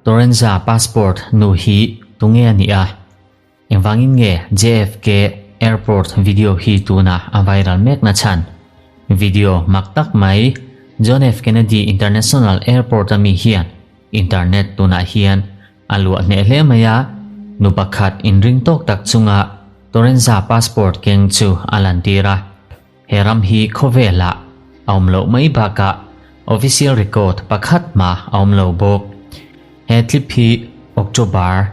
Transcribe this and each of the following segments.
Torenza passport nu hi tunge a nih a? Engvangin nge JFK Airport video hi tunah a viral mek na chhan? Video mak tak mai John F Kennedy International Airport a mi hian internet tunah hian a luah hneh hle mai a, nu pakhat inring tawk tak chunga Torenza passport keng chu a lantir a. He ram hi khawvelah a awm loh mai bakah official record pakhat mah a awm lo bawk. He clip hi October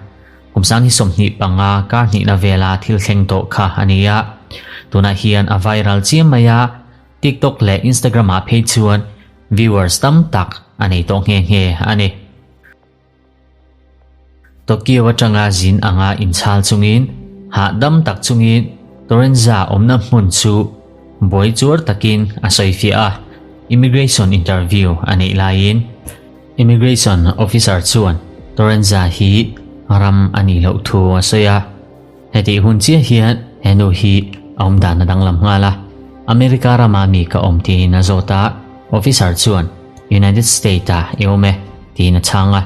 kum 2025 kar hnihna vela thil thleng tawh kha a ni a. Tunah hian a viral chiam mai a, TikTok leh Instagram ah phei chuan viewers tam tak a nei tawh nghe nghe a ni. Tokyo atanga zin anga inchhal chungin, hahdam tak chungin Torenza awmna hmun chu buai chuar takin a sawifiah a, immigration interview a neih laiin immigration officer chuan Torenza hi ram a nih loh thu a sawi a. Hetih hun chiah hian he nu hi a awm dan a danglam nghal a, America rama mi ka awm tiin a zawt a, officer chuan United State ah i awm e tiin a chhang a,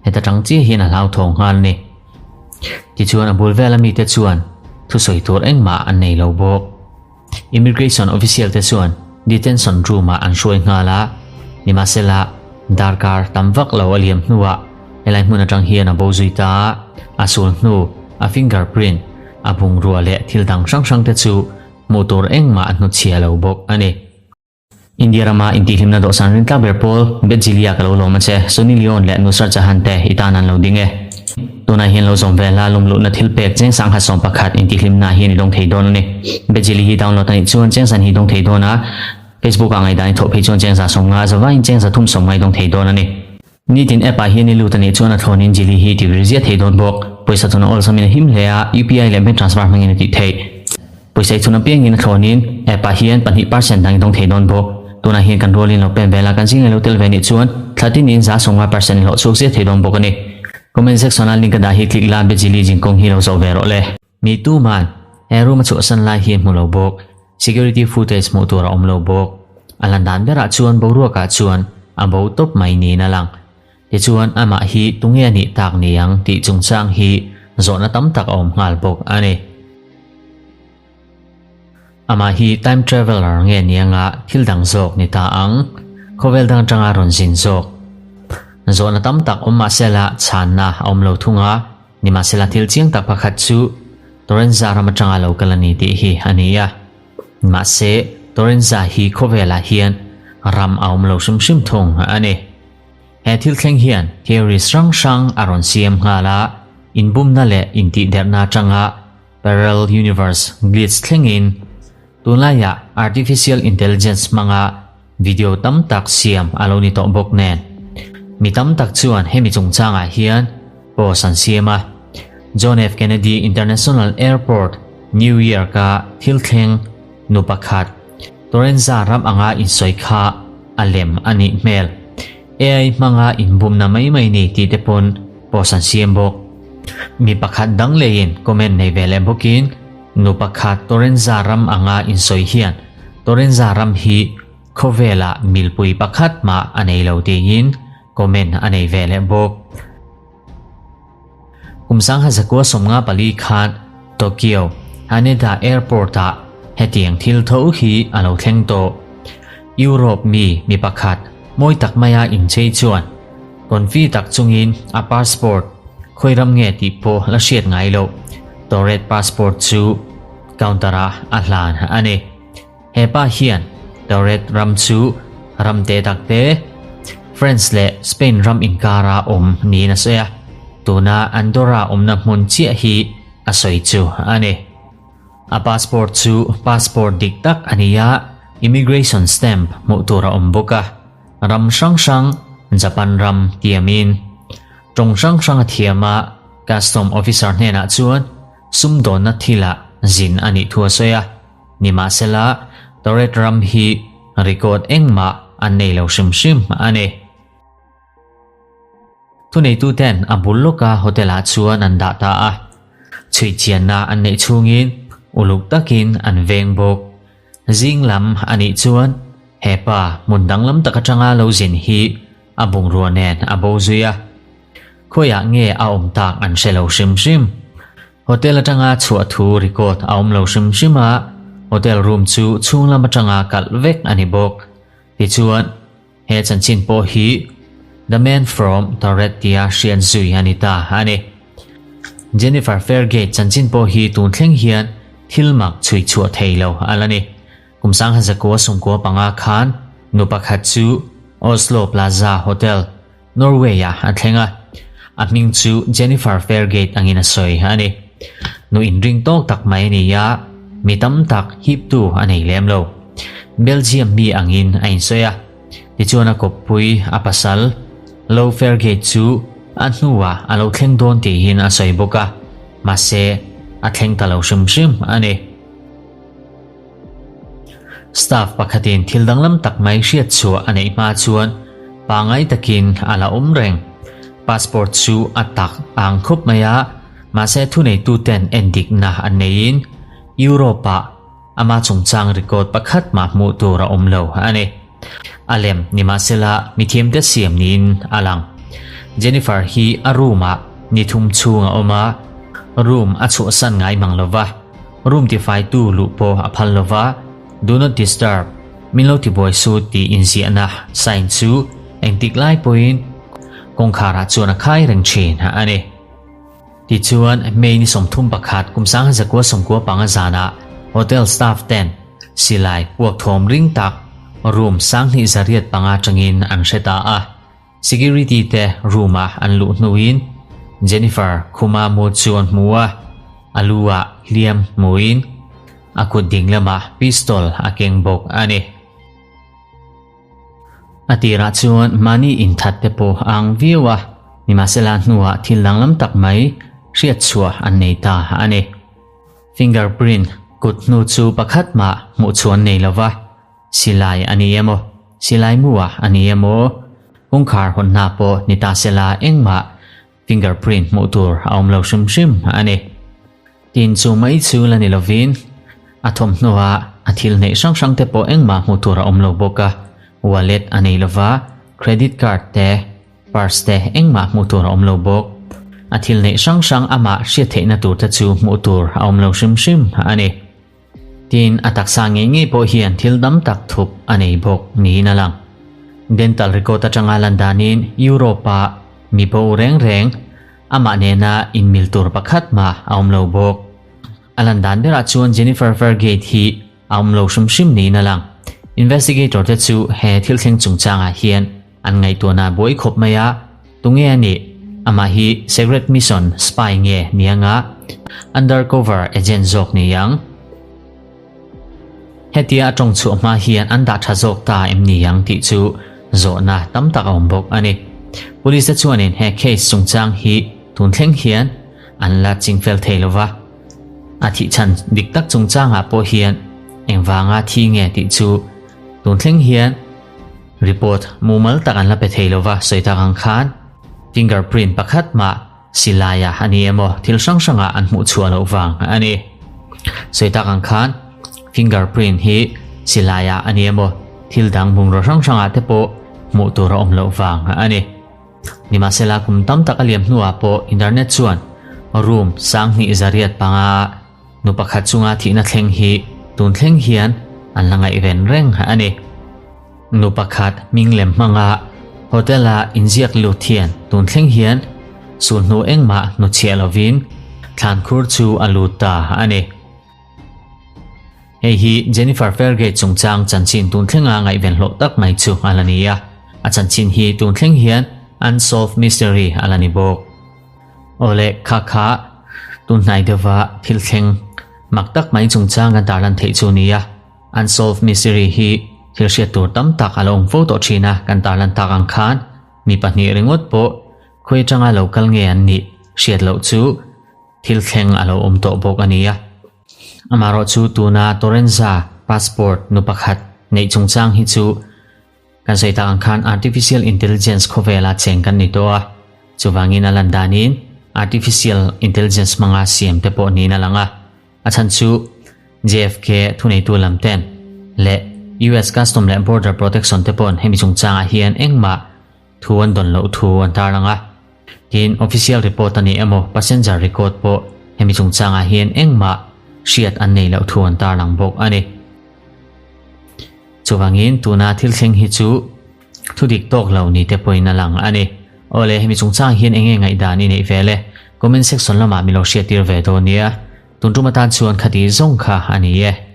heta tang chiah hian a hlauthawng nghal a ni. Tichuan a bul vela mite chuan thusawi tur engmah an nei lo bawk. Immigration official te chuan detention room ah an hruai nghal a, nimahsela darkar tam vak lo a liam hnuah helai hmun atang hian a bo zui ta a, a sul hnu, a fingerprint, a bungrua leh thil dang hrang hrang te chu hmuh tur engmah a hnutchhia lo bawk a ni. India rama intihhlimna dawhsan rintlak ber pawl Bet Jilia ka lo lawm a che, Sunny Leone leh Nusrat Jahan te i tan an lo ding e. Tunah hian lo zawm ve la lawmluhna thil pek cheng sangha 11 intihhlimna hian i dawng thei dawn a ni. Bet Jili hi download a nih chuan cheng san hi dawng thei dawn a, Facebook ah ngaihdan i thawh phei chuan cheng 150 zavaiin cheng 350 i dawng thei dawn a ni. Nitin app ah hian i lut a nih chuan a thlawnin Jili hi ti vir ziah thei dawn bawk. Pawisa chun a awlsamin a him hle a, UPI leh bank transfer hmangin a tih theih. Pawisa i chhun apiangin a thlawnin app ah hian 2% dang i dawng thei dawn bawk. Tunah hian kan rualin lo pen vel a, kan zingah lo tel ve nih chuan thla tinin 50% i hlawh chhuak ziah thei dawn bawk a ni. Comment section ah link a dah hi click la, Bejili zinkawng hi lo zawh ve rawh le. Mi tuman he room a chhuahsan lai hi a hmu lo bawk. Security footage hmuh tur a awm lo bawk. A lan dan berah chuan boruakah chuan a bo tawp mai niin a lang. Tichuan amah hi tunge a nih tak ni ang tih chungchang hi zawhna tam tak a awm nghal bawk a ni. Amah hi time traveller nge ni anga thil dang zawk ni ta ang? Khawvel dang atanga rawn zin zawk? Zawhna tam tak awm mahsela chhanna a awm lo thung a. Nimahsela thil chiang tak pakhat chu Torenza ram atanga lo kal a ni tih hi a ni a. Mahse, Torenza hi khawvelah hian ram a awm lo hrim hrim thung a ni. He thil thleng hian theories hrang hrang a rawn siam nghal a, inbumna leh intihderhna atanga parallel universe glitch thlengin tunlaiah artificial intelligence hmanga Video tam tak siam a lo ni tawh bawk nen, mi tam tak chuan hemi chungchangah hian post an siam a. John F. Kennedy International Airport, New York-a thil thleng nu pakhat, Torenza ram anga insawi kha a lem a nih hmel. AI hmanga inbumna mai mai ni tih te pawn post an siam bawk. Mi pakhat dang leiin comment nei ve leh bawkin, Nu pakhat Torenza ram anga insawi hian Torenza ram hi khawvelah milpui pakhat mah a nei lo tiin comment a nei ve leh bawk. Kum 1954 khan Tokyo Haneda Airport-ah hetiang thil tho hi a lo thleng tawh. Europe mi mi pakhat mawi tak maia inchei chuan confi tak chungin a passport khawi ram nge tih pawh la hriat ngai loh Toret passport chu counter-ah a hlan a ni. He pa hian Toret ram chu ram te tak te, France leh Spain ram inkara awm niin a sawi a, tuna Andorra awmna hmun chiah hi a sawi chu a ni. A passport chu passport dik tak a ni a, immigration stamp hmuh tur a awm bawk a, ram hrang hrang, Japan ram tiamin tawng hrang hrang a thiam a, Custom officer hnenah chuan sumdawnna thilah zin a nih thu a sawi a, nimahsela Toret ram hi record engmah an nei lo hrim hrim a ni. Thuneituten a bul lawka hotel-ah chuan an dah ta a, chhuihchianna an neih chhungin uluk takin an veng bawk. Zing lam a nih chuan hepa hmun danglam tak atanga lo zin hi. a bungrua nen a bo zui a. Khawiah nge a awm tak an hre lo hrim hrim. Hotel atanga chhuah thu record a awm lo hrim hrim a, hotel room chu chhung lam atanga kalh vek a ni bawk. Tichuan, he chanchin pawh hi The Man From Toret tia hriat zui a ni ta a ni. Jennifer Fairgate chanchin pawh hi tun thleng hian thil mak chhui chhuah thei lo a la ni. Kum sangha zakua sawmkua panga khan nu pakhat chu Oslo Plaza Hotel, Norway-ah a thleng a, a hming chu Jennifer Fairgate angin a sawi a ni. Nu inring tawk tak mai a ni a, mi tam tak hiptu a nei lem lo. Belgium mi angin a insawi a, tichuan a kawppui a pasal Lo Fairgate chu a hnuah a lo thleng dawn tiin a sawi bawk a, mahse a thleng ta lo hrim hrim a ni. Staff pakhatin thil danglam tak mai hriat chhuah a neih hma chuan pangngai takin a la awm reng. Passport chu a tak ang khawp mai a, mahse thuneituten endikna an neiin Europe-ah ama chungchang record pakhat mah hmuh tur a awm lo a ni. A lem nimahsela mithiamte siam niin a lang. Jennifer hi a room-ah ni thum chhung a awm a, room a chhuahsan ngai mang lo va. Room tifaitu luh pawh a phal lova, Do not disturb, min lo tibuai su tih inziahna sign chu engtik lai pawhin kawngkharah chuan a khai reng thin a ni. Tichuan, May ni 31 kum 1995 zanah hotel staff ten silai puak thawm ring tak room 2805 atangin an hre ta a. Security te room ah an luh hnuin Jennifer khuma mu chu an hmu a, a lu ah hliam hmuin a kut ding lamah pistol a keng bawk a ni. A tirah chuan mahni inthat te pawh a ang viau a, nimahsela hnuah thil danglam tak mai hriat chhuah an nei ta a ni. Fingerprint kut hnu chu pakhat mah hmuh chhuan nei lova, Silai a ni emaw, silai mu ah a ni emaw, kawngkhar hawn hna pawh ni ta sela engmah fingerprint hmuh tur a awm lo hrim hrim a ni. Tin chu mai chu la ni lovin a thawmhnaw ah a thil neih hrang hrang te pawh engmah hmuh tur a awm lo bawk a, wallet a nei lova, credit card te, purse te engmah hmuh tur a awm lo bawk. A thil neih hrang hrang amah hriat theihna tur te chu hmuh tur a awm lo hrim hrim a ni. Tin, a taksa ngei ngei pawh hian thil dam tak thup a nei bawk niin a lang. Dental record atanga lan danin Europe-ah mi bo reng reng amah nena inmil tur pakhat mah a awm lo bawk. A lan dan berah chuan Jennifer Vergate hi a awm lo hrim hrim niin a lang. Investigator te chu he thil thleng chungchangah hian an ngaihtuahna buai khawp mai a, tunge a nih? Amah hi Secret Mission spy nge ni anga undercover agent zawk ni ang? Hetia a tawng chhuah hma hian an dah tha zawk ta em ni ang tih chu zawhna tam tak a awm bawk a ni. Police te chuanin he case chungchang hi tun thleng hian an la chingfel thei lova, a thih chhan dik tak chungchangah pawh hian engvanga thi nge tih chu tun thleng hian Report mumal tak an la pe thei lova sawi tak ang khan fingerprint pakhat mah silaia a ni emaw thil hrang hrangah an hmuh chhuah loh vang a ni. Sawi tak ang khan fingerprint hi silaia a ni emaw thil dang bungraw hrang hrangah te pawh hmuh tur a awm loh vang a ni. Nimahsela kum tam tak a liam hnuah pawh internet chuan room 2805 Nu pakhat chunga thihna thleng hi tun thleng hian an la ngaihven reng a ni. Nu pakhat hming lem hmanga hotel-a inziak lut hian tun thleng hian sulhnu engmah hnuchhiah lovin thlankhur chu a lut ta a ni. Hei hi Jennifer Fairgate chungchang chanchin tun thlenga ngaihven hlawh tak mai chu a la ni a, a chanchin hi tun thleng hian unsolved mystery a la ni bawk. Awle, kha kha tun hnai deuha thil thleng mak tak mai chungchang kan tarlan theih chu nia. Unsolved mystery hi thil hriat tur tam tak a lo awm fo tawh thin a, kan tarlan tak ang khan mi pahnih ringawt pawh khawi atanga lo kal nge an nih hriat loh chu thil thleng a lo awm tawh bawk a nia. Amaherawhchu chu tuna Torenza passport nu pakhat neih chungchang hi chu Kan sawi tak ang khan Artificial Intelligence khawvela cheng kan ni tawh a, chuvangin a lan danin Artificial Intelligence hmanga siam te pawh niin a lang a. A chhan chu JFK thuneitu lam ten leh US Custom leh Border Protection te paw'n hemi chungchangah hian engmah. thu an dawn loh thu an tarlang a. Tin, official report a ni emaw passenger record pawh hemi chungchangah hian engmah hriat an nei loh thu an tarlang bawk a ni. Chuvangin tuna thil thleng hi chu thu dik tawk lo ni te pawhin a lang a ni. Awle, hemi chungchang hian enge ngaihdan i neih ve le? Comment section lamah min lo hriattir ve dawn nia. Tun tum atan chuan khati zawng kha a ni e.